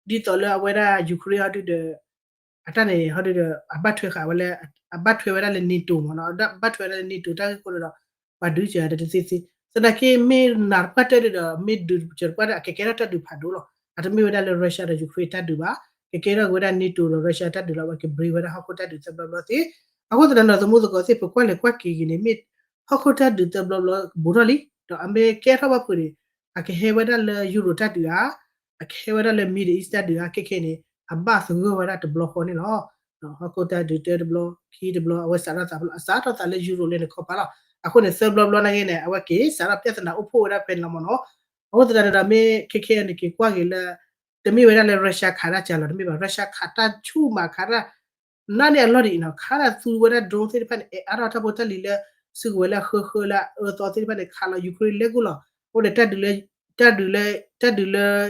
သိးလၢအဝဲဒၣ် Ukraine ဟီဒုးဒီး အတၢ်န့ၣ် ဟီဒုးဒီး အဘၣ်ထွဲဃာ်ဝဲလၢ အဘၣ်ထွဲဝဲဒၣ်လၢ NATO မ့ၢ်နီၤ ဘၣ်ထွဲဝဲဒၣ်လၢ NATO တၢ်ဂ့ၢ်ခိၣ်န့ၣ်ဒီး ပှၤဒုးစၢၤတသ့သ့ သနာ်က့မ့ၢ်နၤတပှၢ်တၢၢ်ဒုးဒီး မ့ၢ်ဒုးစၢၤတပှၢ်တၢၢ် အကကဲထီၣ်တၢ်ဒုးဖးဒိၣ်လီၤ အတမ့ၢ်ဝဲဒၣ်လၢ Russia ဒီး Ukraine တၢ်ဒုးဘၣ် ကကဲထီၣ်က့ၤဝဲဒၣ် NATO ဒီး Russia တၢ်ဒုးလီၤ အဝဲကဘြ့ဝဲဒၣ်ဟီၣ်ခိၣ်တၢ်ဒုးသၢဘျီဘျီသ့ အဃိသတးဒီး သမူသကိးသ့ၣ် ပကွၢ်လဲၤကွၢ်က့ၤဂ့ၤန့ၣ် မ့ၢ်ဟီၣ်ခိၣ်တၢ်ဒုးသၢဘျီဘျီဘူးထီၣ်လံ ဒီးအမ့ၢ်ကဲထီၣ်ဘၣ်ဖုးန့ၣ် အကဟဲဝဲဒၣ်လၢ Euro တၢ်ဒုးဧါ အကဟဲဝဲဒၣ်လၢ Middle East တၢ်ဒုးဧါ ခဲခဲန့ၣ် အဘၣ်သဂၢၢ်ဝဲဒၣ်တဘျီဃီန့ၣ်လီၤ ဟီၣ်ခိၣ်တၢ်ဒုးတၢတဘျီ ခံတဘျီ အဝဲစးထီၣ်သး အစးထီၣ်သးလၢ Euro လဲန့ၣ်ခီပၤလီၤ အဃိန့ၣ် သၢဘျီဘျီနာ်က့န့ၣ် အဝဲက့ၤစးထီၣ် ပြဿနာ အိၣ်ဖှိၣ်ဝဲဒၣ်ဖဲန့ၣ်လီၤမ့ၢ်နီၤ အဃိသတးဒီး မ့ၢ်ခဲခဲန့ၣ် က့ၤကွၢ်က့ၤလၢ တမ့ၢ်ဝဲဒၣ်လၢ Russia ခးတၢ်ကၢ်လီၤ တမ့ၢ်ဘၣ် Russia ခးတၢ်ဆူၣ်မးခးတၢ် နးန့ၢ်အလီၢ်ဒ်အံၤနီၤ ခးတၢ်သူဝဲဒၣ် drone သ့ၣ်တဖၣ်န့ၣ် အဲၣ်အါထီၣ်တၢ်ဖိတၢ်လံၤလၢ စုကဝဲၤလၢအဃၢဃၢလၢအအၢသီသ့ၣ်တဖၣ်န့ၣ် ခးလီၤ Ukraine လဲၤကိၣ်လီၤ အဃိန့ၣ် တၢ်ဒုးလၢ တၢ်ဒုးလၢ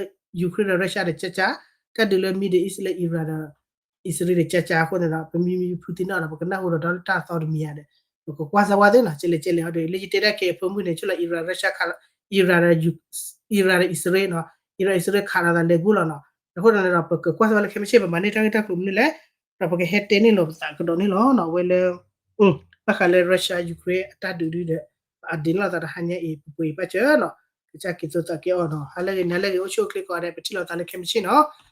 Ukraine ဒီး Russia ဒီးကၠါကၠါ တၢ်ဒုးလၢ Middle East လၢ Iran ဒီး အံၣ်စရ့လးဒီးကၠါကၠါအဃိန့ၣ်ဒီး ပမ့ၢ်မံဖုသံနီၣ်ဒီး ပကနၢ်ဟူဒီးဒီးလၢတၢ်သီတမံၤဧါဒီး ပကကွၢ်စၢၤဝဲသ့ၣ်နီၤ ကဲလဲၣ်ကဲလဲၣ်ဟီဒီး လၢယတဲဒၣ်က့ၤအဖၢမုၢ်န့ၣ် ဆူလၢ Iran Russia ခးလီၤ Iran ဒီး Iran ဒီးအံၣ်စရ့လးနီၤ Iran အံၣ်စရ့လးခးလီၤသးလဲၤကိၣ်လီၤနီၤ အဃိန့ၣ်ဒီး ပကကွၢ်စၢၤဝဲလၢခဲမုၢ်ဆ့ၣ် ပမၤန့ၢ်တၢ်ဂ့ၢ်တၢ်ကျိၤမနုၤလဲၣ် ဒီးပကဟဲတဲန့ၢ်လီၤပသးကဒီးန့ၣ်လီၤနီၤ အဝဲလၢ ဘၣ်ဃးလၢ Russia Ukraine အတၢ်ဒုးဒုဒီး အဒ့န့ၢ်လိာ်သးတဟါညါအံၤ ပပှ့ၤဘၣ်စၢၤနီၤ ကစၢ်က့ၤသိးသးကဲအီၤနီၤ ဟါလၢဂ့ၤ နၤလၢဂ့ၤ အိၣ်ဆူၣ်အိၣ်ချ့ကိးဂၤဒဲး ပထံၣ်လိာ်သးလၢခဲမုၢ်ဆ့ၣ်နီၤ